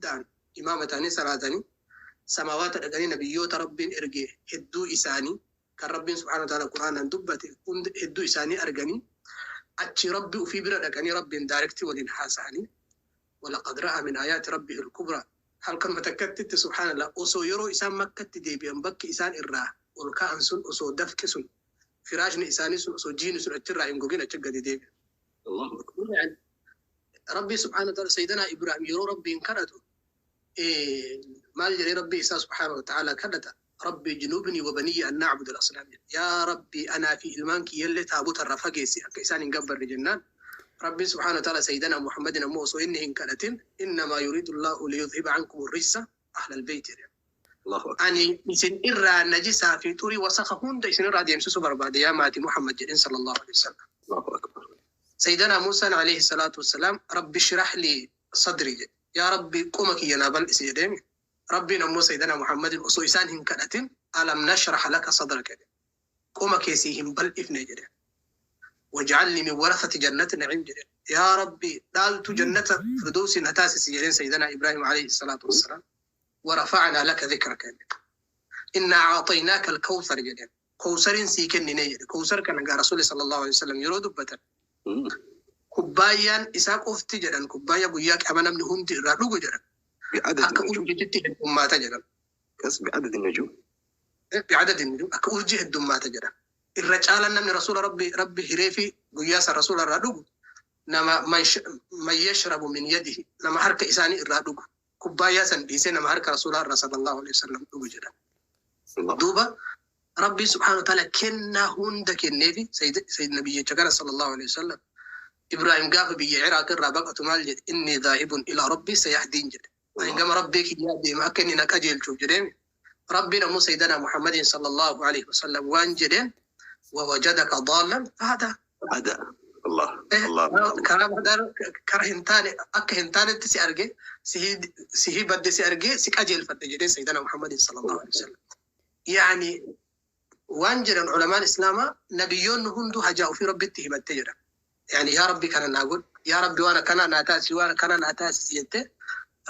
Hundaan imaama ta'anii salaatanii, samaawaata dhaqanii, nabiyyoota Rabbiin erge hedduu isaanii kan Rabbiin subhaanahu wa ta'ala Qur'aanaan dubbate hunda hedduu isaanii arganii, achi Rabbi ufii bira dhaqanii, Rabbiin direct waliin haasa'anii. ولقد رأى من آيات ربه الكبرى. Halkanuma takkattitti, subhaanallah, osoo yeroo isaan Makkatti deebi'an bakki isaan irraa ol ka'an sun, osoo dafqi sun, firaashni isaanii sun, osoo jiini sun achirraa hin gogin achi gadi deebi'an. Allahu akbar. Rabbii subhaanahu wa ta'ala, Sayyidina Ibrahim yeroo Rabbiin kadhatu maal jedhee Rabbii isaa subhaanahu wa ta'ala kadhata? رب اجنبني وبني أن نعبد الأصنام. Yaa Rabbi, anaa fi ilmaan kiyyallee taabota irraa fageessi akka isaan hin gabbarre jennaan, Rabbiin subhaanahu wa ta'ala Sayyidina Muhammadin ammoo osoo inni hin kadhatin إنما يريد الله ليذهب عنكم الرجس أهل البيت jedhe. Allahu akbar. Ani isin irraa najisaa fi xurii wasaka hunda isin irraa deemsisuu barbaade, yaa maatii Muhammad jedheen, sallallahu alaihi wasallam. Allahu akbar. Sayyidina Muusaan alayhi salaatu wassalaam رب اشرح لي صدري jedhe. Yaa Rabbi, qoma kiyya naa bal'isi jedheemi. Rabbiin ammoo Sayyidina Muhammadin osoo isaan hin kadhatin ألم نشرح لك صدرك jedhe. Qoma keessii hin bal'ifne jedhe. واجعلني من ورثة جنة النعيم jedhe. Yaa Rabbi, dhaaltu jannata firdoosi na taasisi jedheen Sayyidina Ibrahim alayhi salaatu wassalaam. ورفعنا لك ذكرك jedhe. إنا أعطيناك الكوثر jedheen. Kowsariin sii kennine jedhe. Kowsar kana gaa Rasuulli sallallahu alaihi wasallam yeroo dubbatan kubbaayyaan isaa qofti jedhan, kubbaayyaa guyyaa qiyama namni hundi irraa dhugu jedhan بعدد akka النجوم. Urjiitti heddummaata jedhan. بس بعدد النجوم. بعدد النجوم, akka urjii heddummaata jedhan. Irra caalan namni Rasuula Rabbi Rabbi hiree fi guyyaa san Rasuula irraa dhugu nama من يشرب من يده, nama harka isaanii irraa dhugu, kubbaayyaa san dhiisee nama harka Rasuulaa irraa sallallahu alaihi wasallam dhugu jedhan. Allah. Duuba Rabbi subhaanahu wa ta'ala kennaa hunda kenneefi sayyid nabiyyicha kana sallallahu alaihi wasallam. Ibrahim gaafa biyya Iraaq irraa baqatu maal jedhe? إني ذاهب إلى ربي سيهدين jedhe. Ani gama Rabbii kiyyaa deema akka inni na qajeelchuuf jedheen. Rabbiin ammoo Sayyidina Muhammadin sallallahu alaihi wasallam waan jedheen ووجدك ضالا فهدى. هذا الله الله الله. Karaa kara hin taane akka hin taanetti si arge, sihii badde si arge, si qajeelfadhe jedhee Sayyidina Muhammadin sallallahu alaihi wasallam. Yani waan jedhan ulamaan Islaamaa, nabiyyoonni hunduu hajaa ofii Rabbitti himatte jedhan. Yani yaa Rabbi, kana naa godhi, yaa Rabbi, waan akkana naa taasisi, waan akkana naa taasisi jettee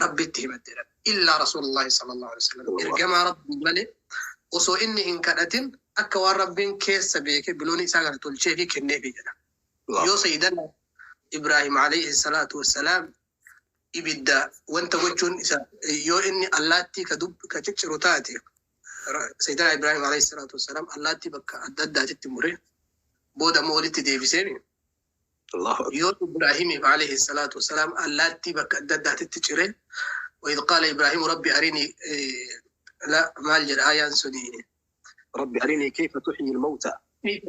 Rabbitti himatte jedhan. إلا رسول الله صلى الله عليه وسلم. Ergamaa Rabbii malee osoo inni hin kadhatin akka waan Rabbiin keessa beeke bilooni isaa kana tolchee fi kenneefi jedha. Yoo Sayyidana Ibrahim alayhi salaatu wassalaam ibidda wanta gochuun isa, yoo inni allaattii ka dub ka cicciru taate, Sayyidana Ibrahim alayhi salaatu wassalaam allaattii bakka adda addaatitti mure, booda immoo walitti deebiseeni. Allahu akbar. Yoo Ibrahimiif alayhi salaatu wassalaam allaattii bakka adda addaatitti cire, وإذ قال إبراهيم ربي أرني إيه لا maal jedha ayaan suni? رب أرني كيف تحيي الموتى.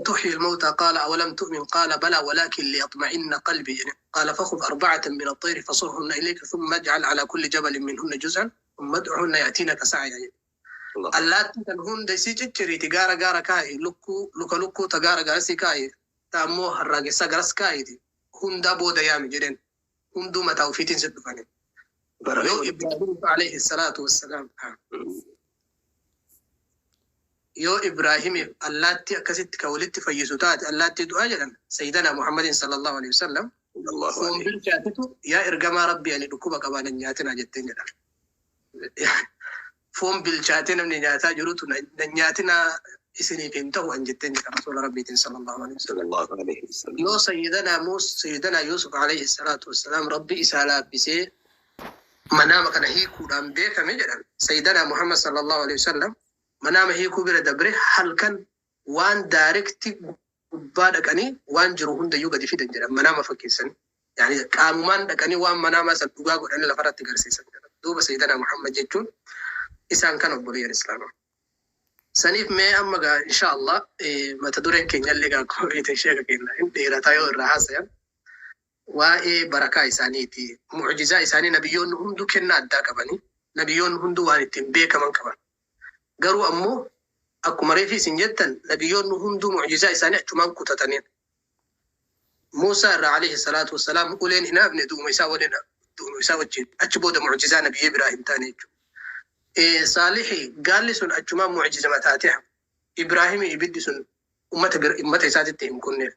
تحيي الموتى. قال أولم تؤمن؟ قال بلى ولكن ليطمئن قلبي. يعني قال فخذ أربعة من الطير فصرهن إليك ثم اجعل على كل جبل منهن جزءا ثم ادعهن يأتينك سعيا. يعني Allah. Allaattii kan hunda isii cicciriiti gaara gaara kaa'i, lukkuu luka lukkuu ta gaara gaarasii kaa'i, ta ammoo harraagessaa garas kaa'iiti, hundaa booda yaami jedheen, hunduu mataa ofiitiin si dhufani. Bara yoo Ibraahim alayhi salaatu wassalaam, yoo Ibraahimiif allaattii akkasitti ka walitti fayyisu taate, allaattii du'aa jedhan, Sayyidana Muhammadin sallallahu alaihi wasallam Allahu foon alayhi. Bilchaatitu yaa ergamaa Rabbii, ani dhukkuba qabaa, nan nyaatina jetteen jedhan. Foon bilchaatee namni nyaataa jirutu na nyaatina isiniif hin ta'u an jetteen jedha Rasuula Rabbiitiin sallallahu alaihi wasallam. Sallallahu alayhi wasallam. Yoo Sayyidana Muus Sayyidana Yusuf alayhi salaatu wassalaam Rabbi isaa laaffisee manaama kana hiikuudhaan beekame jedhan, Sayyidana Muhammad sallallahu alaihi wasallam manaama hiikuu bira dabre halkan waan direct gubbaa dhaqanii waan jiru hundayyuu gadi fidan jedhan, manaama fakkeessanii. Yani qaamumaan dhaqanii waan manaamaa san dhugaa godhanii lafarratti agarsiisan jedhan. Duuba Sayyidana Muhammad jechuun isaan kan, obboleeyyan Islaamaa. Saniif mee amma gaa insha Allah mata dureen keenya illee gaa akkuma beektan sheeka keenya hin dheerataa yoo irraa haasayan, waa'ee barakaa isaaniiti. Mucjizaa isaanii, nabiyyoonni hunduu kennaa addaa qabanii, nabiyyoonni hunduu waan ittiin beekaman qaban. Garuu ammoo akkuma reefi isin jettan, nabiyyoonni hunduu mucjizaa isaanii achumaan kutataniin. Muusaa irraa alayhi salaatu wassalaam uleen hin hafne, du'uma isaa waliin, du'uma isaa wajjin achi booda mucjizaa nabiyyi biraa hin taane jechuudha. Saalixi gaalli sun achumaan mucjiza mataatee, Ibraahimi ibiddi sun ummata ummata isaatitti hin kunneef.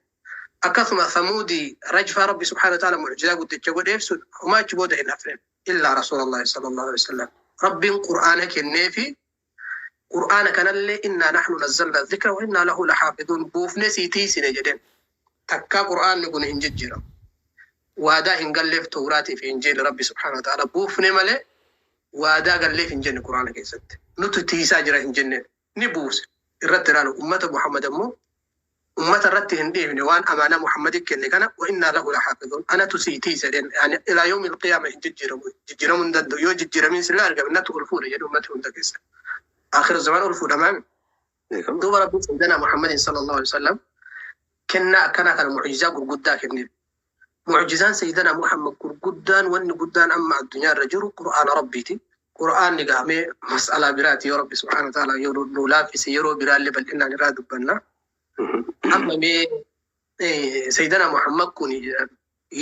Akkasuma Samuudi rajfaa Rabbi subhaanahu wa ta'ala mucjizaa guddicha godheef sun homaa achi booda hin hafne. Illaa Rasuulallahi sallallahu alaihi wasallam. Rabbiin Qur'aana kenneefi, Qur'aana kanallee innaa nahnu nazzalna dhikra wa innaa lahu lahaafizuun, buufnee sii tiisine jedheen. Takkaa Qur'aanni kun hin jijjiiramu. Waadaa hin galleef Tawraatii fi Injiili Rabbi subhaanahu wa ta'ala, buufne malee waadaa galleef hin jenne. Qur'aana keessatti nutu tiisaa jira hin jenneen, ni buuse irratti ilaalu. Ummata Muhammad ammoo ummata irratti hin dhiifne. Waan amaanaa Muhammadi kenne kana wa innaa lahu lahaafizuun, anatu sii tiisa jedheen. Yani ilaa yawmi alqiyaama hin jijjiiramu, jijjiiramuu hin danda'u. Yoo jijjiiramiin sillaa argame, natu ol fuudha jedhu. Ummati hunda keessa akhir zaman ol fuudhamaami. Duuba Rabbi sayyidina Muhammadin sallallahu alaihi wasallam kennaa akkanaa kana, mucjizaa gurguddaa kenneef. Mucjizaan sayyidina Muhammad gurguddaan, wanni guddaan amma addunyaa irra jiru Qur'aana Rabbiiti. Qur'aanni gahamee mas'alaa biraati. Yoo Rabbi subhaanahu wa ta'ala yoo nu laaffise, yeroo biraallee bal'inaan irraa dubbanna. Amma mee sayyidina Muhammad kun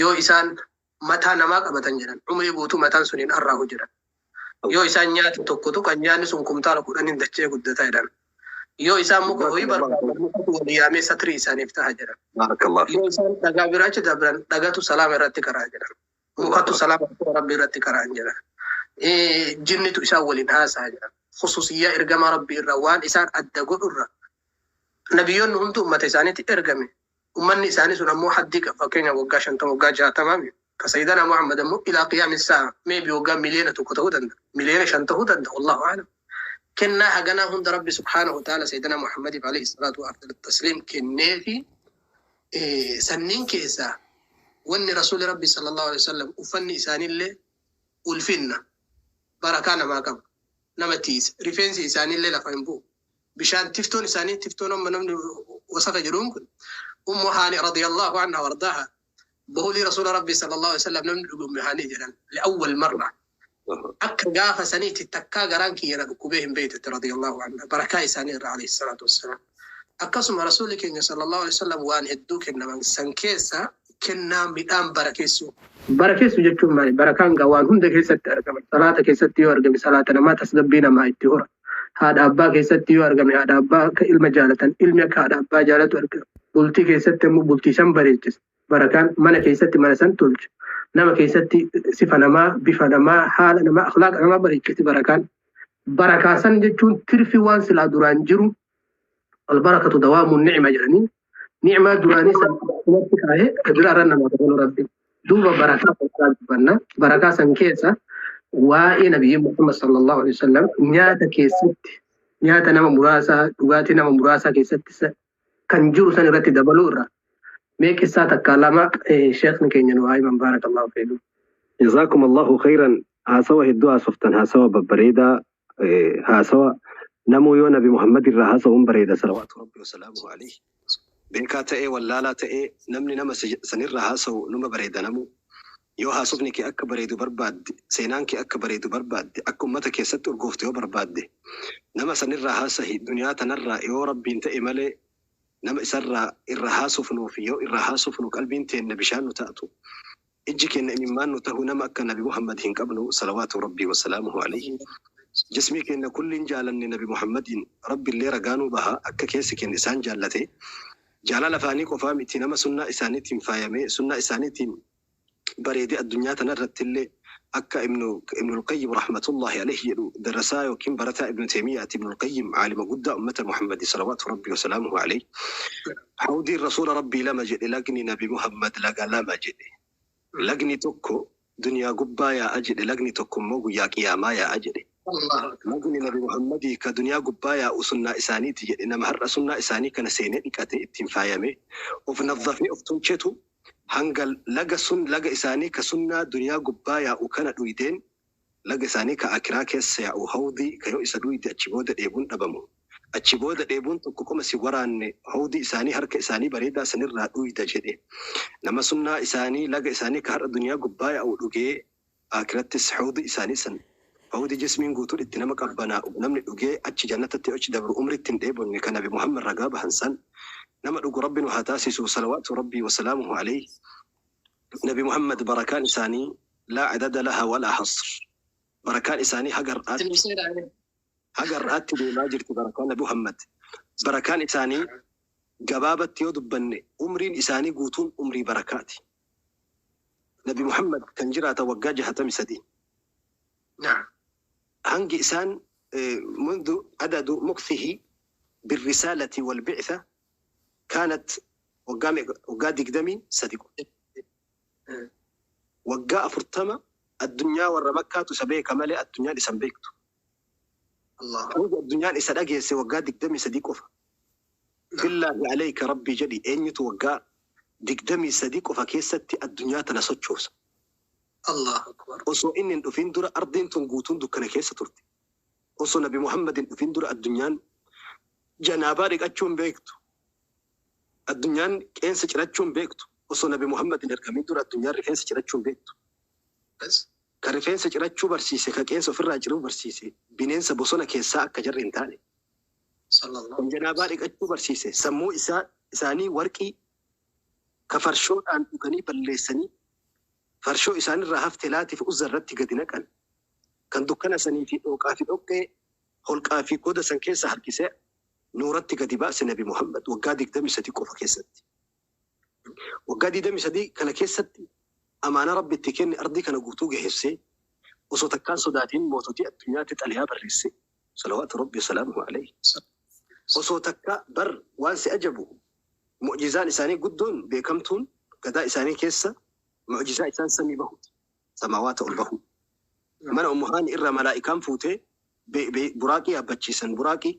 yoo isaan mataa namaa qabatan jedhan, umrii guutuu mataan sun hin arraahu jedhan. Yoo isaan nyaata tokko tuqan, nyaanni sun kumtaala 10n dachee guddataa jedhan. Yoo isaan muka ho'i barbaadan, mukatu wal yaamee satrii isaaniif taha jedhan. Barakallahu Yoo isaan dhagaa biraacha dabran, dhagatu salaama irratti karaa jedhan. Mukatu salaama Rabbi irratti karaan jedhan. Jinnitu isaan waliin haasaa jedhan. Khususiyyaa ergamaa Rabbii irraa waan isaan adda godhu irra, nabiyyoonni hundi ummata isaaniitti ergame. Ummanni isaanii sun ammoo haddii qaba. Fakkeenya waggaa 50, waggaa 60. Ka sayyidana Muhammad ammoo ilaa qiyaami saa, maybe waggaa 1 miliyoona ta'uu danda'a. 5 miliyoona ta'uu danda'a. Wallahu a'lam. Kennaa haganaa hunda Rabbi subhaanahu wa ta'ala sayyidana Muhammadiif alayhi salaatu wa afdalu tasliim kenneefi, sanniin keessaa wanni rasuuli Rabbi sallallahu alaihi wasallam uffanni isaaniillee ulfinna barakaa namaa qaba, nama tiisa. Rifeensi isaaniillee lafa hin bu'u. Bishaan tiftoon isaanii, tiftoon amma namni wasaka jedhuun kun, Ummu Haani radiyallahu anha wardaaha, bahulii rasuula Rabbi sallallahu alaihi wasallam namni dhugu Ummu Haani jedhan. Li'awwal marra akka gaafa saniitti takkaa garaan kiyya na dhukkubee hin beektutti, radiyallahu anha, barakaa isaanii irra alayhi salaatu wassalaam. Akkasuma rasuulli keenya sallallahu alaihi wasallam waan hedduu kennaman. San keessa kennaa midhaan barakeessuu. Barakeessu jechuun maali? Barakaan gaa waan hunda keessatti argama. Salaata keessatti yoo argame, salaata namaa tasgabbii namaa itti hora. Haadha abbaa keessatti yoo argame, haadha abbaa akka ilma jaalatan, ilmi akka haadha abbaa jaalatu argama. Bultii keessatti immoo bultii san bareechisa. Barakaan mana keessatti mana san tolcha. Nama keessatti sifa namaa, bifa namaa, haala namaa, akhlaaqa namaa bareechisi barakaan. Barakaa san jechuun tirfi waan silaa duraan jiru, albarakatu dawaamu ni'ma jedhanii, ni'maa duraanii san akkasumatti kaa'ee ka biraa irra namaa dabalu Rabbi. Duuba barakaa san dubbanna. Barakaa san keessa waa'ee nabiyyi Muhammad sallallahu alaihi wasallam nyaata keessatti, nyaata nama muraasaa, dhugaatii nama muraasaa keessatti kan jiru san irratti dabaluu irra mee qissaa takkaa lama sheekni keenya nu haa himan, baarakallahu fiikum. جزاكم الله خيرا. Haasawa hedduu haasoftan, haasawa babbareedaa, haasawa namuu yoo nabi Muhammad irraa haasawuun bareeda salawaatu Rabbi wasalaamuhu alayhi. Beekaa ta'ee wallaalaa ta'ee, namni nama sanirraa haasawu numa bareeda. Namuu yoo haasofni kee akka bareedu barbaadde, seenaan kee akka bareedu barbaadde, akka ummata keessatti urgooftu yoo barbaadde, nama sanirraa haasahi. Duniyaa tanarraa yoo Rabbiin ta'e malee, nama isarraa irra haasofnuu fi yoo irraa haasofnu qalbiin teenna bishaan nu taatu, ijji keenya imimmaan nu tahu, nama akka nabi Muhammad hin qabnu salawaatu Rabbii wasalaamuhu alayhi. Jismii keenya kulliin jaalanne nabi Muhammadiin. Rabbi illee ragaanuu baha akka keessi keenya isaan jaallate. Jaalala afaanii qofaa miti. Nama sunnaa isaaniitiin faayamee, sunnaa isaaniitiin bareedee, addunyaa tanarratti illee akka Ibnul Qayyim rahmatullahi alayhi jedhu, darasaa yookiin barataa Ibnu Teemiyaati Ibnul Qayyim, caalima guddaa ummata Muhammadi salawaatu Rabbii wasalaamuhu alayhi, hawdiin rasuula Rabbii lama jedhe, lagni nabi Muhammad laga lama jedhe. Lagni tokko duniyaa gubbaa yaa'a jedhe, lagni tokko immoo guyyaa qiyaamaa yaa'a jedhe. Lagni nabi Muhammadii ka duniyaa gubbaa yaa'u sunnaa isaaniiti jedhe. Nama har'a sunnaa isaanii kana seenee dhiqate, ittiin faayame, of nazzafee, of tolchetu, hanga laga sun, laga isaanii ka sunnaa duniyaa gubbaa yaa'u kana dhuydeen, laga isaanii ka akiraa keessa yaa'u, hawdii ka yoo isa dhuyde achi booda dheebuun dhabamu, achi booda dheebuun tokko qoma si waraanne, hawdii isaanii harka isaanii bareedaa sanirraa dhuyda jedhe. Nama sunnaa isaanii, laga isaanii ka har'a duniyaa gubbaa yaa'u dhugee, akirattis hawdii isaanii san, hawdii jismiin guutuun itti nama qabbanaa'u, namni dhugee achi jannatatti achi dabru umritti hin dheebonne, ka nabi Muhammad ragaa bahan san nama dhugu Rabbi nu haa taasisu salawaatu Rabbii wasalaamuhu alayhi. Nabi Muhammad barakaan isaanii laa adada laha walaa hasr. Barakaan isaanii haga har'aatti deemaa jirti barakaan nabi Muhammad. Barakaan isaanii gabaabatti yoo dubbanne, umriin isaanii guutuun umrii barakaati. Nabi Muhammad kan jiraata waggaa 63. Hangi isaan منذ عدد مكثه بالرسالة والبعثة كانت waggaa 23. Waggaa 40 addunyaa warra Makkaatu isa beeka malee addunyaan isa hin beektu. Hanga addunyaan isa dhageesse waggaa 23 qofa. Billaahi alayka, Rabbii jedhi, eenyutu waggaa 23 qofa keessatti addunyaa tana sochoosa? Allahu akbar. Osoo inni hin dhufin dura ardiin tun guutuun dukkana keessa turte. Osoo Nabi Muhammad hin dhufin dura addunyaan janaabaa dhiqachuu hin beektu. Addunyaan qeensa cirachuu hin beektu. Osoo Nabi Muhammad hin ergamin dura addunyaan rifeensa cirachuu hin beektu. Ka rifeensa cirachuu barsiise, ka qeensa ofirraa ciruu barsiise, bineensa bosona keessaa akka jarri hin taane. Kan janaabaa dhiqachuu barsiise, sammuu isaa isaanii warqii ka farshoodhaan dhuganii balleessanii farshoo isaanirraa hafte Laatiif Uzza irratti gadi naqan. Kan dukkana sanii fi dhooqaa fi dhoqqee, holqaa fi goda san keessa harkisee nuuratti gadi baase Nabi Muhammad waggaa 23 qofa keessatti. Waggaa 23 kana keessatti amaanaa Rabbi itti kenne ardii kana guutuu geessee, osoo takkaan sodaatiin moototii addunyaatti xalayaa barreesse. Salawaatu Rabbi salaamuhu alayhi. Osoo takka bar waan si ajabu, mu'jizaan isaanii guddoon beekamtuun gadaa isaanii keessa mu'jizaa isaan samii bahuuti. Samaawaata ol bahu. Mana Ummu Haani irraa malaa'ikaan fuutee buraaqii yaabbachiisan. Buraaqii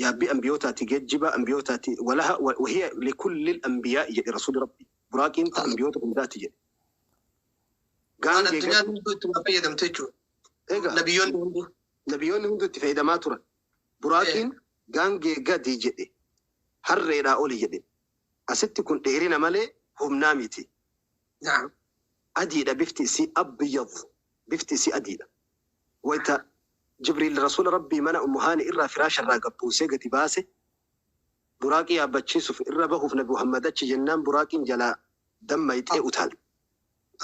yaabbii ambiyootaati, geejjiba ambiyootaati. Walaha wahiya likulli ambiyaa'i jedhe Rasuuli Rabbi. Buraaqiin ta ambiyoota hundaati jedhe. Waan Gaangee addunyaan gadi hunduu itti fayyadamte jechuudha. Egaa Nabiyyoonni hunduu. Nabiyyoonni hundi itti fayyadamaa turan. Buraaqiin gaangee gadi jedhe, harreedhaa oli jedhe. Asitti kun dheerina malee humnaa miti. Adiidha bifti isii, abyad, bifti isii adiidha. Wayta Jibriil Rasuula Rabbii mana Ummu Haani irraa firaasha irraa gabbuusee gadi baase, buraaqii yaabbachiisuuf irra bahuuf Nabi Muhammad achi jennaan buraaqiin jalaa dammayxee utaalte.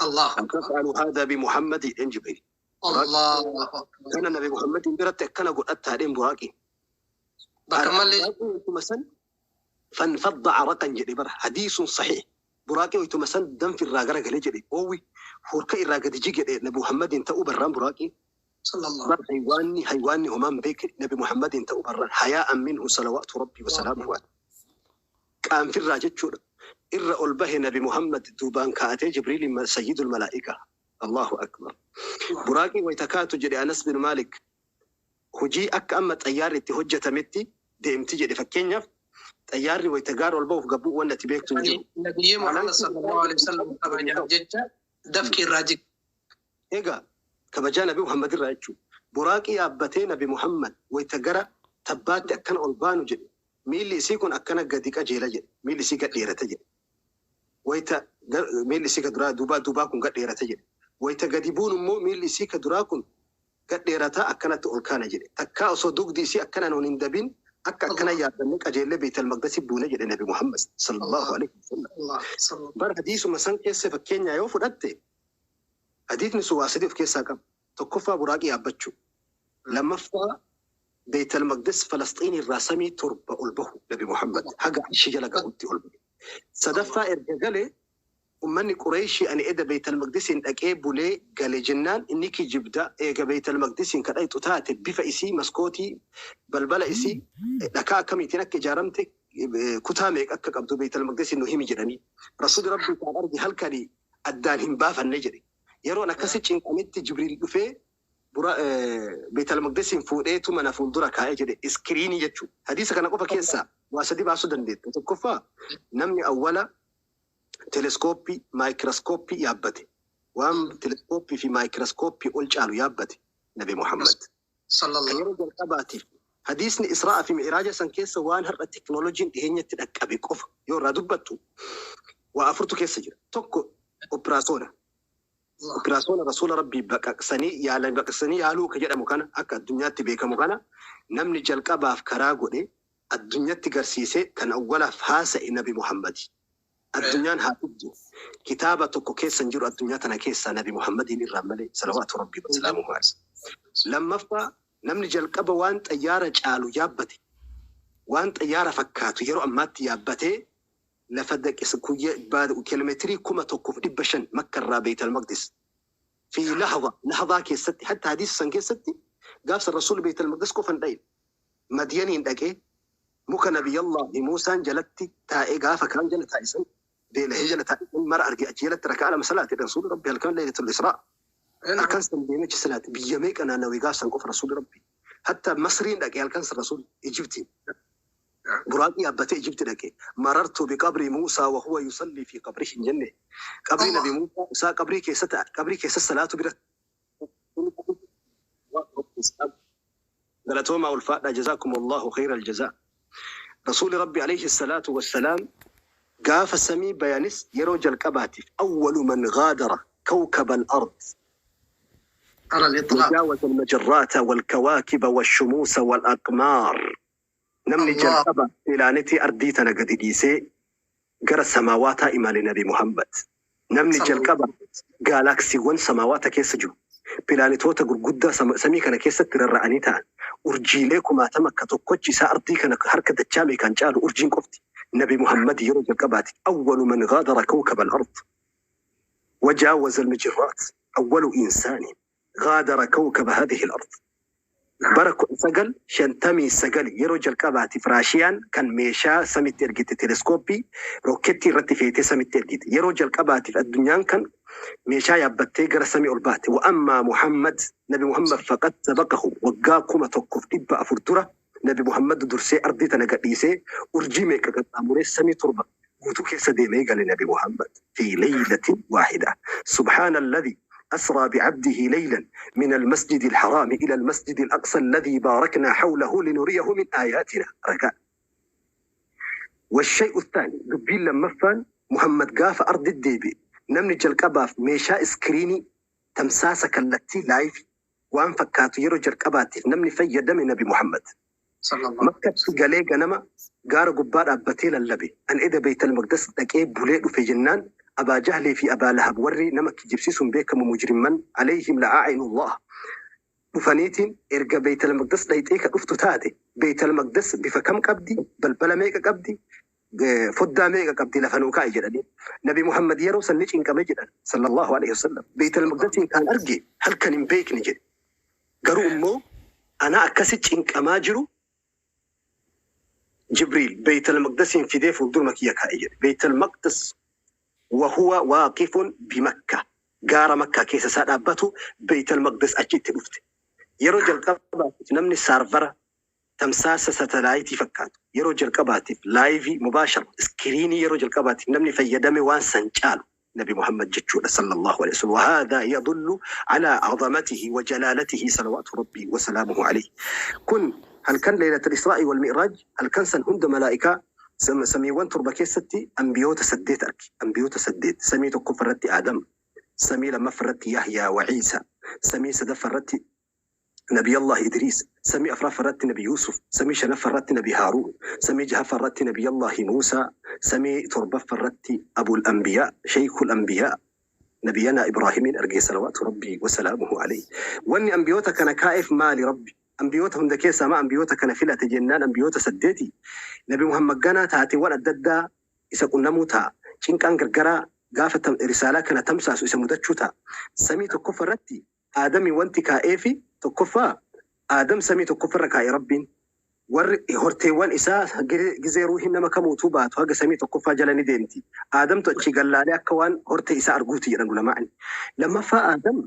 Allahu akbar. Taf'alu haadha bi Muhammad jedheen Jibriil. Buraaqii Allahu akbar. kana Nabi Muhammadin biratti akkana godhattaa jedheen buraaqiin. Bakka malee. Buraaqii waytuma san fanfadda araqan jedhe bara, hadiisun saxiix. Buraaqii waytuma san danfi irraa garagalee jedhe, oowwi hurka irraa gadi jige jedhe, Nabi Muhammadin ta'uu barraan buraaqiin. Sallallahu. Bar haywaanni homaan beekne Nabi Muhammadin ta'uu barraan, hayaa'an minhu salawaatu Rabbi wa salaamuhu alayhi. Qaanfirraa jechuudha. Irra ol bahe Nabi Muhammad duubaan kaa'atee Jibriilin sayyidul malaa'ika. Allahu akbar. Buraaqii wayta kaatu jedhe Anas bin Maalik, hojii akka amma xayyaarri itti hojjetametti deemti jedhe. Fakkeenyaaf, xayyaarri wayta gaara ol bahuuf gabbuu wanni ati beektu hin jiru. Nabiyyii Muhammad sallallahu alaihi wasallam kabajaaf jecha dafqi irraa jige. Egaa kabajaa Nabi Muhammad irraa jechuudha. Buraaqii yaabbatee Nabi Muhammad wayta gara tabbaatti akkana ol baanu jedhe. Miilli isii kun akkana gadi qajeela jedhe. Miilli isii gad dheerata jedhe. Wayta miilli isii ka duraa duubaa kun gad dheerata jedhe. Wayta gadi buun immoo miilli isii ka duraa kun gad dheerataa akkanatti ol kaana jedhe. Takkaa osoo dugdi isii akkanaan ol hin dabin akka akkana yaabbannee qajeellee Beetal Maqdasi buune jedhe Nabi Muhammad sallallahu alaihi wasallam. Allah sallallahu. Bar hadiisuma san keessa fakkeenyaa yoo fudhatte, hadiisni sun waa sadii of keessaa qaba. Tokkoffaa, buraaqii yaabbachuu. Lammaffaa, Beetal Maqdis Falasxiin irraa samii torba ol bahu Nabi Muhammad haga arshii jala gahutti ol bahu. Sadaffaa, erga galee ummanni Qureeshii ani eda Beetal Maqdisiin dhaqee bulee gale jennaan inni kijibda, eega Beetal Maqdisiin kadhayxu taate bifa isii, maskootii, balbala isii, dhakaa akkamiitiin akka ijaaramte, kutaa meeqa akka qabdu Beetal Maqdisiin nu himi jedhanii. Rasuulli Rabbii kan arge halkanii addaan hin baafanne jedhe. Yeroon akkasi cinqametti Jibriil dhufee Beetal Maqdisiin fuudheetu mana fuuldura kaa'ee jedhe, iskiriinii jechuudha. Hadiisa kana qofa keessaa waa sadi baasuu dandeetta. Tokkoffaa, namni awwala teleskooppii, maayikirooskooppii yaabbate. Waan teleskooppii fi maayikirooskooppii ol caalu yaabbate Nabi Muhammad. Kan yeroo jalqabaatiif hadiisni Israa'aa fi Mi'raaja san keessa waan har'a teknooloojiin dhiheenyatti dhaqqabe qofa yoo irraa dubbattu waa afurtu keessa jira. Tokko, opiraasoona. Opiraasoona Rasuula Rabbii baqaqsanii yaalan, baqaqsanii yaaluu ka jedhamu kana, akka addunyaatti beekamu kana, namni jalqabaaf karaa godhe, addunyatti garsiisee kan awwalaaf haasa'e Nabi Muhammadi. Addunyaan haa dhugdu. Kitaaba tokko keessa hin jiru addunyaa tana keessaa Nabi Muhammadiin irraa malee, salawaatu Rabbii wasalaamuhu alayhi. Lammaffaa, namni jalqaba waan xayyaara caalu yaabbate, waan xayyaara fakkaatu yeroo ammaatti yaabbatee lafa daqisa kiiloomeetirii 1500 Makka irraa Beetal Maqdis fi lahza lahzaa keessatti, hatta hadiisa san keessatti Gaafsan Rasuulli Beeytal Maqdis qofa hin dhayne. Madyaniin dhaqee muka Nabiyyallaahi Muusaan jalatti taa'ee gaafa kaan jala taa'e san beelahee jala taa'e san mara arge achi jalatti raka'aa lama salaate Rasuulli Rabbi halkan Laylatul Israa. Halkan san deemee achi salaate biyya meeqa naannawee gaaf san qofa Rasuulli Rabbi. Hatta Masriin dhaqe halkan san Rasuulli Ijibtiin. Buraaqii yaabbatee Ijibti dhaqe. Marartu biqabri Muusaa wa huwa yusallii fi qabrihi hin jenne. Qabrii Nabi Muusaa isaa qabrii keessa qabrii keessa salaatu bira. Galatoomaa ulfaadhaa jazaakumullahu khayral jazaa. Rasuulli Rabbi alayhi salaatu wassalaam gaafa samii bayanis yeroo jalqabaatiif awwalu man ghaadara kawkabal ard Alal itlaq. wajaawaza almajarraata walkawaakiba washumuusa walaqmaar namni Allah. jalqaba pilaanetii ardii tana gadi dhiisee gara samaawaataa imale Nabi Muhammad. Namni jalqaba gaalaaksiiwwan samaawaata keessa jiru, pilaanetoota gurguddaa samii kana keessatti rarra'anii ta'an, urjiilee kumaatama akka tokkochi isaa ardii kana harka dachaa meeqaan caalu urjiin qofti Nabi Muhammad yeroo jalqabaati. Awwalu man ghaadara kawkaba al-ard wajaawaza al-mijirraat awwalu insaanin ghaadara kawkaba hadhihi al-ard. Bara 1959 yeroo jalqabaatiif Raashiyaan kan meeshaa samitti ergite teleeskooppii rookkeettii irratti feetee samitti ergite. Yeroo jalqabaatiif addunyaan kan meeshaa yaabbattee gara samii ol baate. Wa ammaa Muhammad, Nabi Muhammad faqad sabaqahum waggaa 1400 dura Nabi Muhammad dursee ardii tana gadhiisee urjii meeqa qaxxaamuree samii torba guutuu keessa deemee gale Nabi Muhammad fi laylatin waahida. Subhaanalladhi أسرى بعبده ليلا من المسجد الحرام إلى المسجد الأقصى الذي باركنا حوله لنريه من آياتنا. ركع. والشيء الثاني دبين لما فان محمد قاف أرض الديبي نمني جلقباف ميشا اسكريني تمساسة كالتي لايف وان فكاتو يرو جلقباتي نمني في دم نبي محمد صلى الله مكة قالي نما قار قبار أبتي للبي أن إذا بيت المقدس دقي بوليد في جنان أبا جهل في أبا لهب وري نمك جبسيس بيكم مجرما عليهم لعائن الله dhufaniitiin erga Beeytal Maqdas dhayxee ka dhuftu taate Beeytal Maqdas bifa kam qabdi balbala meeqa qabdi foddaa meeqa qabdi lafa nuu kaa'i jedhanii Nabi Muhammad yeroo san ni cinqame jedhan sallallahu alaihi wasallam Beeytal Maqdasiin kan arge halkan hin beekne jedhe garuu immoo ana akkasi cinqamaa jiru Jibriil Beeytal Maqdasiin fidee fuulduruma kiyya kaa'e jedhe Beeytal Maqdas وهو واقف بمكة gaara Makkaa keessa isaa dhaabbatu Beeytal Maqdas achitti dhufte. Yeroo jalqabaatiif namni saarvara tamsaasa satalaayitii fakkaatu yeroo jalqabaatiif laayivii mubaashara iskiriinii yeroo jalqabaatiif namni fayyadame waan san caalu Nabi Muhammad jechuudha sallallahu alaihi wasallam. وهذا يدل على عظمته وجلالته صلوات ربي وسلامه عليه. Kun halkan Laylatul Israa'i wal Mi'raaj halkan san hunda malaa'ikaa samiiwwan torba keessatti ambiyoota saddeet arge. Ambiyoota saddeet samii tokkoffaa irratti Aadam, samii lammaffaa irratti Yahyaa wa Ciisa, samii sadaffaa irratti نبي الله إدريس، سمي أفراف فرت نبي يوسف، سمي شنف فرت نبي هارون، سمي جهف فرت نبي الله موسى، سمي تربة فرت أبو الأنبياء شيخ الأنبياء نبينا إبراهيم أرجي صلوات ربي وسلامه عليه. واني أنبيوتا كان كائف مالي ربي أنبيوتا هند كيسا ما أنبيوتا كان فيلا تجنان أنبيوتا سديتي نبي محمد جانا تاتي ولا ددا إذا كنا موتا شين كان غرغرا قافة رسالة كان تمساس إذا مدتشوتا سمي تكفر رتي آدمي وانت كائفي تكفى آدم سمي تكفر كاي ربي warri horteewwan isaa gizee ruuhiin nama kamuutuu baatu haga samii tokkoffaa jala ni deemti. Aadamtu achi gallaalee akka waan hortee isaa arguuti jedhan ulamaa'ni. Lammaffaa Aadam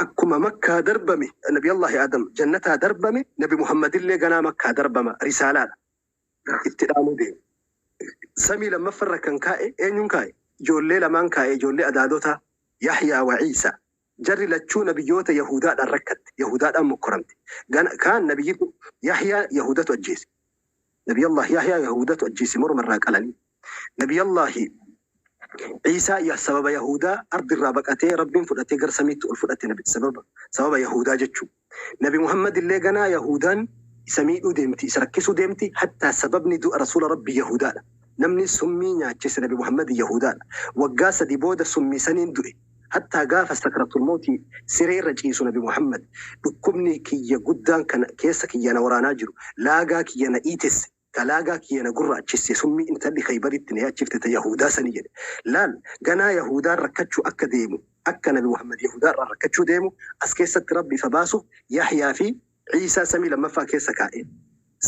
akkuma Makkaa darbame Nabi Allahi Aadam jannataa darbame Nabi Muhammadillee ganaa Makkaa darbama risaalaadha. Itti dhaamuu deema. Samii lammaffarra kan kaa'e eenyuun kaa'e? Ijoollee lamaan kaa'e ijoollee adaadota Yahyaa wa Ciisa. Jarri lachuu nabiyyoota Yahudaadhaan rakkatte. Yahudaadhaan mokkoramte. Kaan nabiyyi Yahyaa Yahudatu ajjeese. Nabiyallah Yahyaa Yahudatu ajjeese morma irraa qalanii. Nabiyallahi Ciisaa ya sababa Yahudaa ardi irraa baqatee Rabbiin fudhatee gara samiitti ol fudhate nabi sababa Yahudaa jechuu. Nabi Muhammad illee ganaa Yahudaan isa miidhuu deemti isa rakkisuu deemti hattaa sababni du'a rasuula Rabbii Yahudaadha. Namni summii nyaachise Nabi Muhammad Yahudaadha. Waggaa sadi booda summii saniin du'e. Hattaa gaafa sakratul mawtii siree irra ciisu Nabi Muhammad dhukkubni kiyya guddaan kana keessa kiyya na waraanaa jiru laagaa kiyya na iitesse Kalaagaa kiyya na gurraachisse summii intalli Khaybaritti na yaachifte ta Yahudaa sani jedhe. Laal, ganaa Yahudaan rakkachuu akka deemu, akka Nabi Muhammad Yahudaa irraa rakkachuu deemu as keessatti Rabbi ifa baasuuf Yahyaa fi Ciisaa samii lammaffaa keessa kaa'e.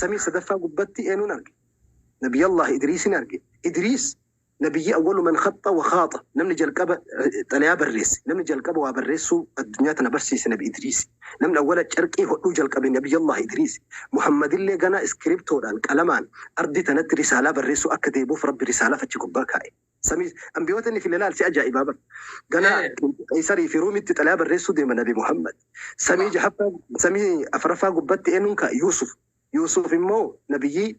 Samii sadaffaa gubbatti eenyuun arge? Nabiyallah Idriisin arge. Idriis nabiyyi awwalu man khaxxa wa khaaxa, namni jalqaba xalayaa barreesse, namni jalqaba waa barreessuu addunyaa tana barsiise Nabi Idriis. Namni awwala carqii hodhuu jalqabe Nabiyallah Idriis. Muhammadillee ganaa iskiriptoodhaan, qalamaan ardi tanatti risaalaa barreessuu akka deemuuf Rabbi risaalaaf achi gubbaa kaa'e. Samii ambiyoota inni file laal, si ajaa'ibaa bar. Ganaa Qeesarii fi Ruumitti xalayaa barreessuu deema Nabi Muhammad. Samii jahaffaa, samii afuraffaa gubbatti eenyuun kaa'e? Yuusuf. Yuusuf immoo nabiyyii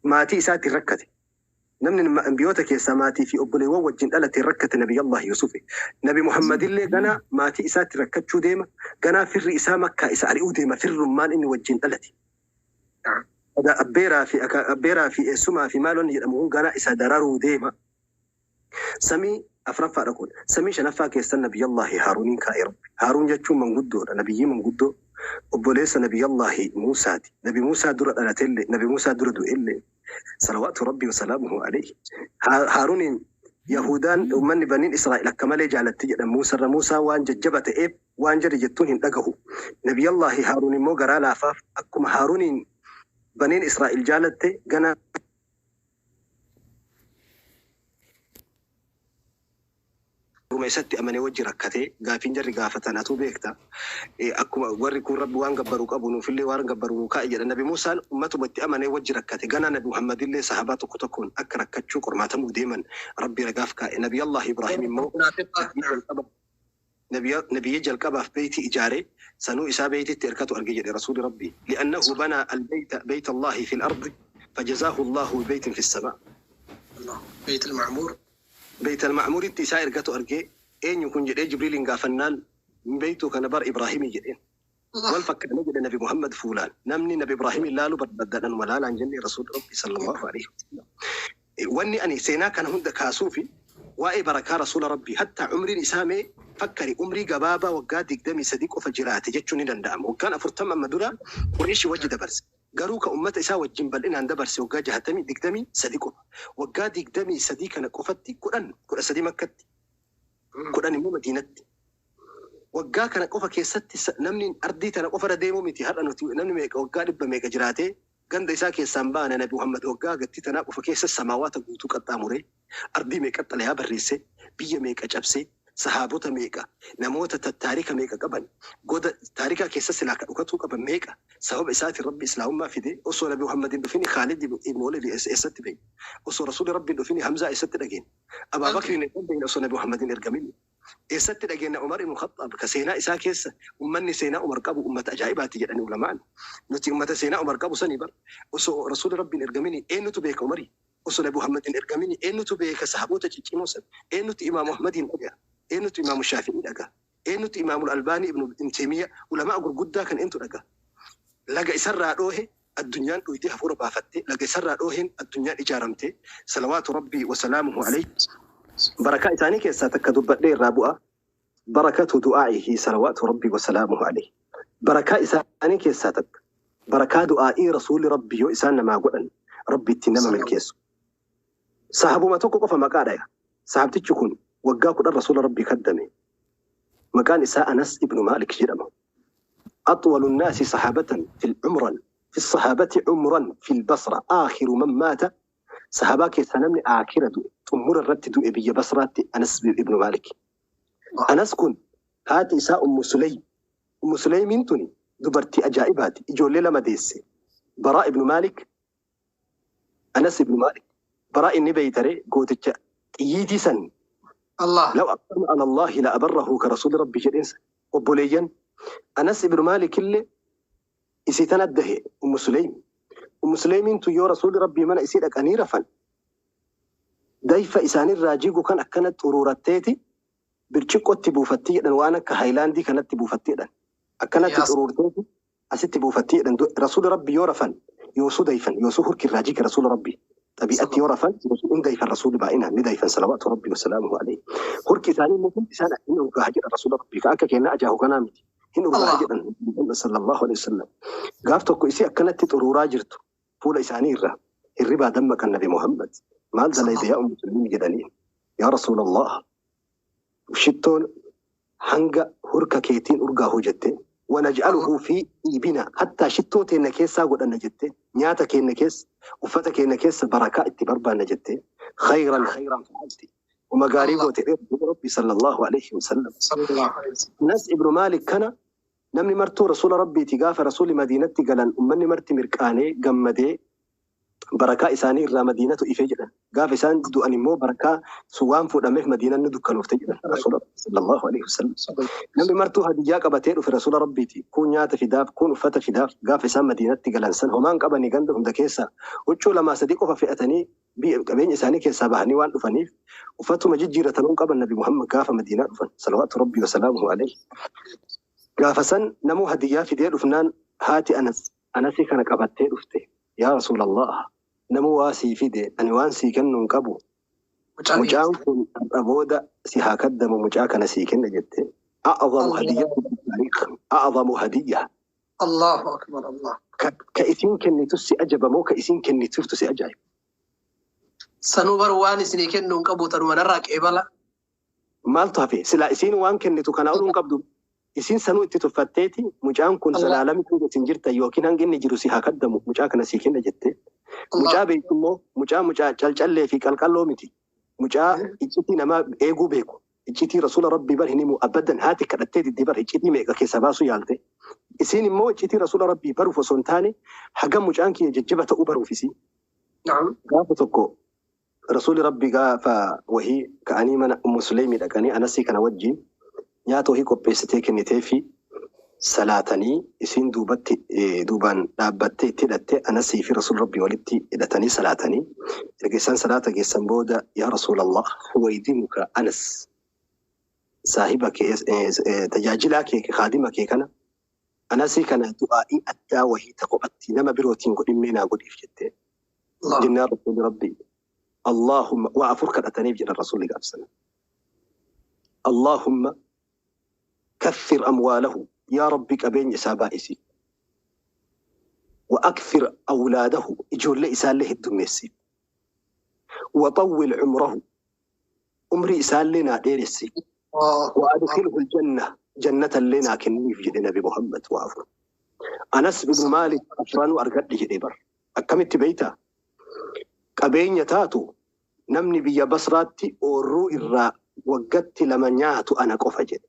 maatii isaatiin rakkate. Namni ambiyoota keessaa maatii fi obboleewwan wajjin dhalate rakkate Nabiyallah Yuusufi. Nabi Muhammadillee ganaa maatii isaatti rakkachuu deema. Ganaa firri isaa Makkaa isa ari'uu deema, firrummaan inni wajjin dhalate. Abbeeraa fi eessumaa fi maalonni jedhamu kun ganaa isa dararuu deema. Samii afuraffaadha kun. Samii shanaffaa keessan Nabiyallahi Haaruuniin kaa'e Rabbi. Haaruun jechuun manguddoodha. Nabiyyii manguddoo, obboleessa Nabiyallahi Muusaati. Nabi Muusaa dura dhalatellee, Nabi Muusaa dura du'ellee. Salawaatu Rabbi wasalaamuhu alayhi. Haaruuniin Yahudaan, uummanni Baniin Israa'el akka malee jaalatti jedhan Muusarra. Muusaa waan jajjaba ta'eef waan jedhe jettuun hin dhagahu. Nabiyallahi Haaruun immoo garaa laafaaf, akkuma Haaruuniin Baniin Israa'el jaalatte, gana Ruma isatti amanee wajji rakkatee gaafiin jarri gaafatan atuu beekta. Akkuma warri kun Rabbi waan gabbaruu qabu, nuufillee waan gabbaruu nuu kaa'e jedha. Nabi Muusaan ummatuma itti amanee wajji rakkate. Ganaa Nabi Muhammadillee sahabaa tokko tokkoon akka rakkachuu qormaatamuu deeman Rabbi ragaaf kaa'e. Nabiyallah Ibrahim immoo nabiyyi jalqabaaf beeyti ijaare, sanuu isaa beeytitti erkatu arge jedhe Rasuuli Rabbi. لأنه بنى البيت، بيت الله في الأرض، فجزاه الله ببيت في السماء. بيت المعمور. بيت المعمور itti isaa ergatu arge. Eenyu kun jedhee Jibriilin gaafannaan, beeytu kana bar Ibraahimii jedheen. Wal fakkaana jedhe Nabi Muhammad fuulaan. Namni Nabi Ibraahim ilaalu barbaadan malaalaan jenne Rasuul Rabbi sallallahu alaihi wasallam. Wanni ani seenaa kana hunda kaasuufi waa'ee barakaa Rasuula Rabbii, hatta umriin isaa mee fakkari, umrii gabaabaa waggaa 23 qofa jiraate jechuun ni danda'ama. Waggaan 40 amma dura Qureeshii wajji dabarse. Garuu ka ummata isaa wajjin bal'inaan dabarse waggaa jahatamii 23 qofa. Waggaa 23 kana qofatti 10, 13 Makkatti, 10 immoo Madiinatti. Waggaa kana qofa keessatti namni ardii tana qofa irra deemuu miti, har'a nuti namni meeqa waggaa dhibba meeqa jiraatee ganda isaa keessaan baane. Nabi Muhammad waggaa gatti tanaa qofa keessa samaawaata guutuu qaxxaamuree, ardii meeqa xalayaa barreesse, biyya meeqa cabsee, sahaabota meeqa, namoota taarika meeqa qaban, goda taarikaa keessa silaa ka dhukatuu qaban meeqa sababa isaatiin Rabbi Islaamummaa fide. Osoo Nabi Muhammadin dhufini Khaalid ibn Walid eessatti beeyne? Osoo Rasuuli Rabbiin dhufini Hamzaa eessatti dhageenne? Abaa Bakriin hin beeyne. Osoo Nabi Muhammadin ergamin eessatti dhageenya Umar ibn Khattaab, ka seenaa isaa keessa ummanni seenaa Umar qabu ummata ajaa'ibaati jedhani ulamaan? Nuti ummata seenaa Umar qabu sanii bar. Osoo Rasuuli Rabbiin ergamini eenyutu beeka Umarii? Osoo Nabi Muhammadin ergamini eenyutu beeka sahaboota ciccimoo san? Eenyutu Imaamu Ahmadiin dhagaa? Eenyutu Imaamu Shaafi'ii dhagaa? Eenyutu Imaamul Albaanii, Ibnu Taymiya, ulamaa gurguddaa kan eenyutu dhagaa? Laga isarraa dhoohe addunyaan dhuyitee hafuura baafatte, laga isarraa dhooheen addunyaan ijaaramte, salawaatu Rabbii wasalaamuhu alayhi. Barakaa isaanii keessaa takka dubbadhee irraa bu'a. بركة دعائه صلوات ربي وسلامه عليه. Barakaa isaanii keessaa takka, barakaa du'aa'ii Rasuulli Rabbi yoo isaan namaa godhan Rabbi ittiin nama milkeessu. Sahabuma tokko qofa maqaa dhaya. Sahabtichi kun waggaa 10 Rasuula Rabbii kaddame. Maqaan isaa Anas ibnu Maalik jedhama. أطول الناس صحابة في العمرا في الصحابة عمرا في البصرة، آخر من مات. Sahabaa keessaa namni aakira du'e, xumura irratti du'e biyya Basraatti, Anas ibnu Maalik. Anas kun haati isaa Ummu Sulaym. Ummu Sulaymiin tuni dubartii ajaa'ibaati. Ijoollee lama deesse. Baraa ibnu Maalik, Anas ibnu Maalik. Baraa inni beeytare gooticha xiyyiitii san. Allah. لو أقسم على الله لأبره ka Rasuulli Rabbi jedheensa. Obboleeyyan Anas ibnu Maalik illee isii tana dahe Ummu Sulaym. Ummu Sulaymiin tun yoo Rasuulli Rabbii mana isii dhaqanii rafan, dayfa isaanirraa jigu kan akkana xuruuratteeti birciqqootti buufatti jedhan, waan akka haayilaandii kanatti buufatti jedhan. Akkanatti xuruurteeti asitti buufatti jedhan. Rasuulli Rabbi yoo rafan yoosuu dayfan, yoosuu hurki irraa jige Rasuulli Rabbi. Xabi'atti yoo rafan yoosuu hin dayfan, Rasuulli baay'inaan ni dayfan, salawaatu Rabbi wasalaamuhu alayhi. Hurki isaanii immoo hundi isaan hin urgaaha jedhan Rasuula Rabbi. Ka akka kennaa ajaahu kanaa miti. Hin urgaaha jedhan sallallahu alaihi wasallam. Gaaf tokko isii akkanatti xuruuraa jirtu fuula isaanii irraa. Hirribaa dammaqan Nabi Muhammad. Maal dalayte yaa Ummu Suleymi jedhaniin. Yaa Rasuulallah, shittoon hanga hurka keetiin urgaahu jette. Wanaj'aluhu fi iibina hattaa shittoo teenna keessaa godhanna jette. Nyaata keenna keessa, uffata keenna keessa barakaa itti barbaanna jette. Khayran khayran fa'alti. Uma gaarii Allah. goote dheeru Rabbi sallallahu alayhi wasallam. Sallallahu alaihi wasallam. Anas ibnu Maalik kana namni martuu rasuula Rabbiiti gaafa rasuulli Madiinatti galan ummanni marti mirqaanee gammadee barakaa isaanii irraa Madiinatu ifee jedhan. Gaafa isaan du'an immoo barakaa sun waan fuudhameef Madiinaan ni dukkanoofte jedhan rasuula Rabbi sallallahu alaihi wasallam. Namni martuu hadiyyaa qabatee dhufe rasuula Rabbiiti. Kun nyaata fidaaf, kun uffata fidaaf. Gaafa isaan Madiinatti galan san homaan qabanii ganda hunda keessaa huccuu lamaa sadii qofa fe'atanii biyya qabeenya isaanii keessaa bahanii waan dhufaniif uffatuma jijjiiratanuun qaban Nabi Muhammad gaafa Madiinaa dhufan. Salawaatu Rabbi wa salaamuhu alayhi. Gaafa san namuu hadiyyaa fidee dhufnaan haati Anas Anasii kana qabattee dhufte. Yaa Rasuulallah, namuu waa sii fide ani waan sii kennu hin qabu. Mucaan Mucaan kun har'a booda si haa kaddamu mucaa kana sii kenna jette. A'zamu Allah. hadiyya taariikh. A'zamu hadiyya. Allahu akbar Allah. Ka isiin kennitu si ajaba moo ka isiin kennituuftu si ajaa'iba? Sanuu bar waan isinii kennu hin qabu tanuma narraa qeebala. Maaltu hafe? Silaa isiin waan kennitu kana oluu hin qabdu. Isiin sanuu itti tuffatteeti mucaan kun Allah. zalaalami kun isin jirta yookiin hangi inni jiru si haa kaddamu mucaa kana sii kenna jette. Allah. Mucaa beektu immoo mucaa mucaa calcallee fi qalqalloo miti. Mucaa iccitii namaa eeguu beeku. Iccitii rasuula Rabbii bar hin himu abadan haati kadhattee diddi bar iccitii meeqa keessa baasuu yaalte. Isiin immoo iccitii rasuula Rabbii baruuf osoo hin taane hagam mucaan kiyya jajjaba ta'uu baruuf isiin. Naam. Gaafa tokko rasuulli Rabbii gaafa wahii ka'anii mana Ummu Suleymii dhaqanii Anasii kana wajjin nyaata wahii qopheessitee kennitee fi salaatanii isiin duubatti duubaan dhaabbattee itti hidhattee Anasii fi rasuulli Rabbii walitti hidhatanii salaatanii erga isaan salaata geessan booda yaa Rasuulallah huwaydimuka Anas saahiba kee tajaajilaa kee kaadima kee kana Anasii kana du'aa'ii addaa wahii ta kophatti nama birootiin godhimmee naa godhiif jettee Allah. jennaan rasuulli Rabbii Allahumma waa afur kadhataniif jedhan rasuulli gaafsan. Allahumma kaffir amwaalahu yaa Rabbi qabeenya isaa baay'isi. Wa akthir awlaadahu ijoollee isaallee heddummeessi. Wa xawwil cumrahu umrii isaallee naa dheeressi. Allahu Wa akbar. adkhilhu aljanna jannatallee naa kenniif jedhe Nabi Muhammad waa afur. Anas ibnu Maalik afranuu argadhe jedhe bar. Akkamitti beeytaa? Qabeenya taatu namni biyya Basraatti oorruu irraa waggatti lama nyaatu ana qofa jedhe.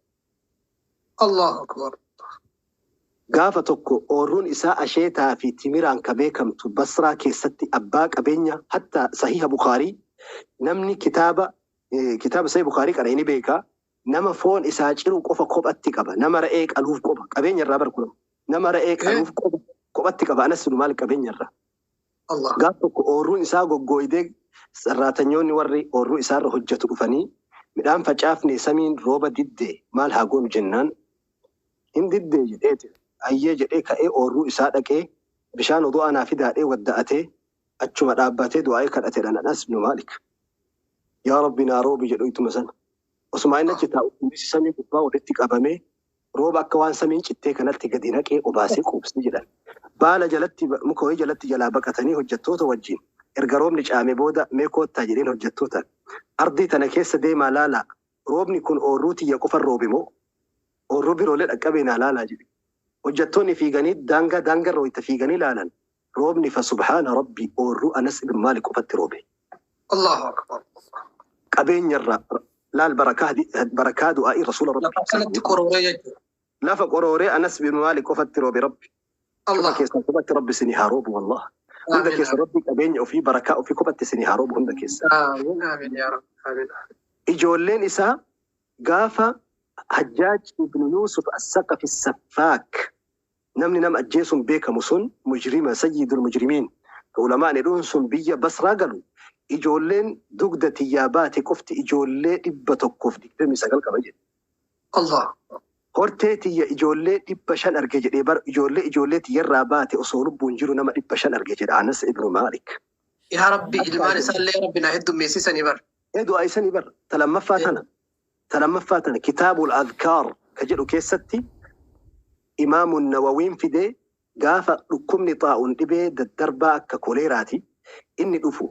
Allahu akbar. Gaafa tokko oorruun isaa asheetaa fi timiraan ka beekamtu Basraa keessatti abbaa qabeenya hatta sahiha Bukaarii namni kitaaba kitaaba sahih Bukaarii qara'e ni beeka. Nama foon isaa ciru qofa kophatti qaba. Nama ra'ee qaluuf qofa. Qabeenya irraa barkuna. Nama ra'ee qaluuf qofa kophatti qaba. Anas ibnu Maalik qabeenya irraa. Allah. Gaaf tokko oorruun isaa goggooydee sarraatanyoonni warri oorruu isaarra hojjetu dhufanii midhaan facaafne samiin rooba diddee maal haa goonu jennaan hin diddee jedheeti. Ayyee jedhee ka'ee oorruu isaa dhaqee bishaan oduu anaa fidaadhee wadda'atee achuma dhaabbatee du'aa'ee kadhateedhaan Anas ibnu Maalik. Yaa Rabbi naa roobi jedhu ittuma sana. Osuma inni achi taa'u kunis samii gubbaa walitti qabamee rooba akka waan samiin cittee kanatti gadi naqee obaasee quubsee jedhan. Baala jalatti muka wayii jalatti jalaa baqatanii hojjettoota wajjin erga roobni caame booda mee koottaa jedheen hojjettoota. Ardii tana keessa deemaa laalaa roobni kun oorruu tiyya qofan roobe moo oorruu biroolee dhaqqabee naa laalaa jedhe. Hojjettoonni fiiganii daangaa daangarra wayita fiiganii laalan roobni fa subhaana rabbi oorruu Anas ibn Maalik qofatti roobe. Allahu akbar. Qabeenyarraa laal barakaa barakaa du'aa'ii rasuula Lafa rabbi. kanatti qorooree jechuudha. Lafa qorooree Anas ibn Maalik qofatti roobe rabbi. Cufa Allah. keessa kophatti rabbi isinii haa roobu wallah. Hunda Amiin. keessa rabbi qabeenya ofii barakaa ofii kophatti isinii haa roobu hunda keessa. Amiin. Amiin yaa Rabbi. Amiin. Ijoolleen isaa gaafa Hajjaaj ibn Yuusuf as-Saqafi Saffaak namni nama ajjeesuun beekamu sun mujrima sayyidul mujrimiin ulamaan jedhuun sun biyya Basraa galu ijoolleen dugda tiyyaa baate qofti ijoollee 129 qaba jedhe. Allah. Hortee tiyya ijoollee 500 arge jedhee bar ijoollee ijoollee tiyyarraa baate osoo lubbuun jiru nama 500 arge jedha Anas ibnu Maalik. Yaa Rabbi ilmaan isaallee Rabbi naa heddummeessisanii bar. Ee du'aa isanii bar talammaffaa tana talammaffaa tana kitaabul adkaar ka jedhu keessatti imaamu Nawawiin fidee gaafa dhukkubni xaa'uun dhibee daddarbaa akka koleeraati. Inni dhufu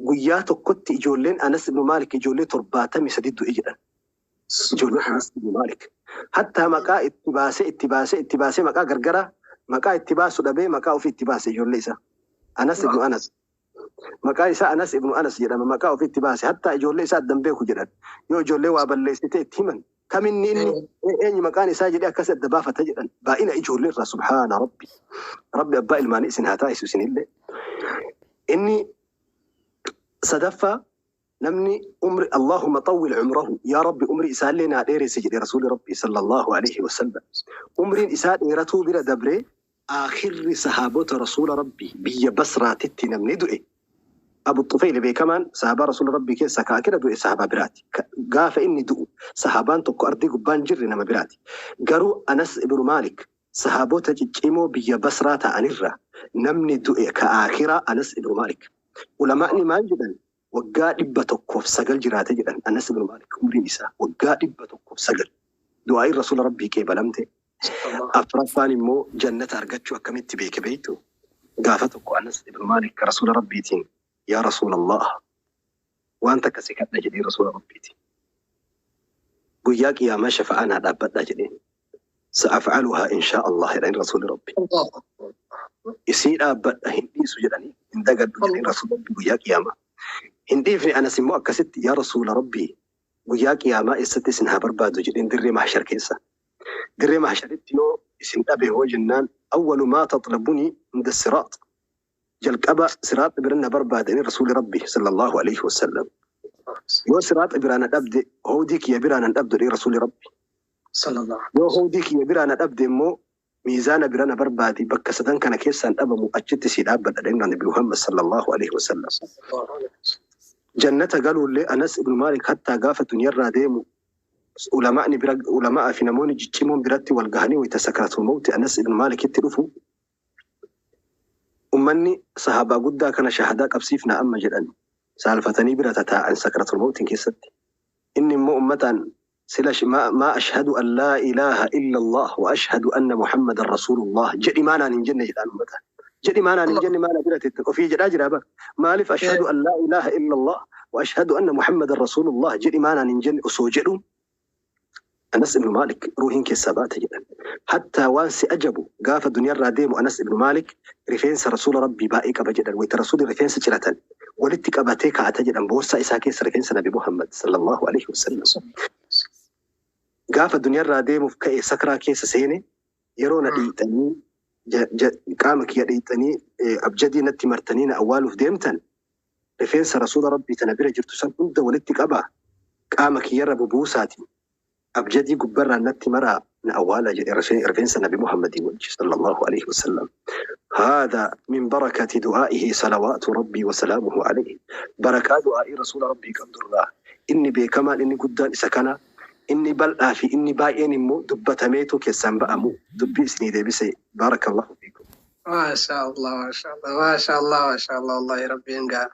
guyyaa tokkotti ijoolleen Anas ibn Maalik ijoollee 73 du'e jedhan. Ijoolleen Anas ibn Maalik. Hattaa maqaa itti baasee itti baasee itti baasee maqaa gargaraa maqaa itti baasu dhabee maqaa ofii itti baase ijoollee isaa. Anas ibn Anas. Maqaa isaa Anas ibn Anas jedhama. Maqaa ofii itti baase. Hattaa ijoollee isaa addan beeku jedhan. Yoo ijoollee waa balleessite itti himan. Kaminni inni eenyu maqaan isaa jedhee akkas adda baafata jedhan. Baay'ina ijoollee irraa, subhaana Rabbi. Rabbi abbaa ilmaanii isin haa taasisu isinillee. Inni sadaffaa, namni umri "Allahumma xawwil umrahu", yaa Rabbi, umri isaallee naa dheeresse jedhe Rasuuli Rabbi sallallahu alaihi wasallam. Umriin isaa dheeratuu bira dabree aakhirri sahaabota Rasuula Rabbi biyya Basraatitti namni du'e Abu Xufeyl beekamaan sahabaa Rasuula Rabbii keessaa ka akira du'e sahabaa biraati. Gaafa inni du'u sahabaan tokko ardii gubbaan jirre nama biraati. Garuu Anas ibnu Maalik sahaabota ciccimoo biyya Basraa ta'anirraa namni du'e ka akiraa Anas ibnu Maalik. Ulamaa'ni maal jedhan? Waggaa 109 jiraate jedhan Anas ibnu Maalik, umriin isaa waggaa 109. Du'aa'iin Rasuula Rabbii qeebalamte. Afraffaan immoo jannata argachuu akkamitti beeke beektu? Gaafa tokko Anas ibnu Maalik Rasuula Rabbiitiin, "Yaa Rasuulallah, waan takka si kadha" jedhee Rasuula Rabbiitiin. "Guyyaa qiyaamaa shafa'aa naa dhaabbadhaa" jedheen. "Sa'af'aluhaa inshaa Allah" jedhanii Rasuuli Rabbi. "Isii dhaabbadha, hin dhiisu" jedhanii, "hin dagadhu" jedhanii Rasuula Rabbi guyyaa qiyaamaa. Hin dhiifne. Anas immoo akkasitti, "Yaa Rasuula Rabbii, guyyaa qiyaamaa eessatti isin haa barbaadu?" jedheen. "Dirree mahshar keessa. Dirree mahsharitti yoo isin dhabe hoo?" jennaan, "Awwalu maa taxlabunii inda siraax", jalqaba siraax bira na barbaadanii Rasuuli Rabbi sallallahu alaihi wasallam. "Yoo siraax biraa na dhabde, hawdii kiyya biraa nan dhabdu" jedhee Rasuuli Rabbi. "Yoo hawdii kiyya biraa na dhabde immoo miizaana bira na barbaadi. Bakka sadan kana keessaan dhabamu, achitti sii dhaabbadha" jedheen Nabi Muhammad sallallahu alaihi wasallam. Jannata galuullee Anas ibn Maalik hattaa gaafa duniyarraa deemu ulamaa'ni bira, ulamaa fi namoonni ciccimoon biratti wal gahanii wayita sakratul mawti Anas ibn Maalikitti dhufu, ummanni sahabaa guddaa kana shahadaa qabsiifna amma jedhan saalfatanii bira tataa'an sakratul mawtiin keessatti. Inni immoo ummataan, "Sila maa ashhadu an laa ilaaha illa Allah wa ashhadu anna Muhammadan rasulullah jedhi maanaan hin jenne" jedhaan ummataan. "Jedhi maanaan hin jenne, maana bira teettan?" Ofii jedhaa jira bar. "Maaliif ashhadu an laa ilaaha illa Allah wa ashhadu anna Muhammadan rasulullah jedhi maanaan hin jenne?" osoo jedhu Anas ibn Malik ruuhiin keessaa baate jedhan. Hattaa waan si ajabu, gaafa duniyarraa deemu Anas ibn Malik rifeensa Rasuula Rabbii baay'ee qaba jedhan. Wayita Rasuulli rifeensa ciratan walitti qabatee kaa'ata jedhan boorsaa isaa keessa rifeensa Nabi Muhammad sallallahu alaihi wasallam. Gaafa duniyarraa deemuuf ka'e sakraa keessa seene, "Yeroo na dhiixanii, qaama kiyya dhiixanii, abjadii natti martanii na awwaaluuf deemtan, rifeensa Rasuula Rabbii tana bira jirtu san hunda walitti qabaa, qaama kiyyarra bubuusaati abjadii gubbarraan natti maraa na awwaalaa" jedhe, rifeensa Nabi Muhammadii wajji sallallahu alaihi wasallam. هذا من بركة دعائه صلوات ربي وسلامه عليه. Barakaa du'aa'ii Rasuula Rabbii qabdurraa inni beekamaan, inni guddaan isa kana. Inni bal'aa fi inni baay'een immoo dubbatameetu keessaan ba'amu. Dubbii isinii deebise. Baarakallahu fiikum. Maasha Allah, maasha Allah, maasha Allah, maasha Allah, wallahi Rabbiin gaa.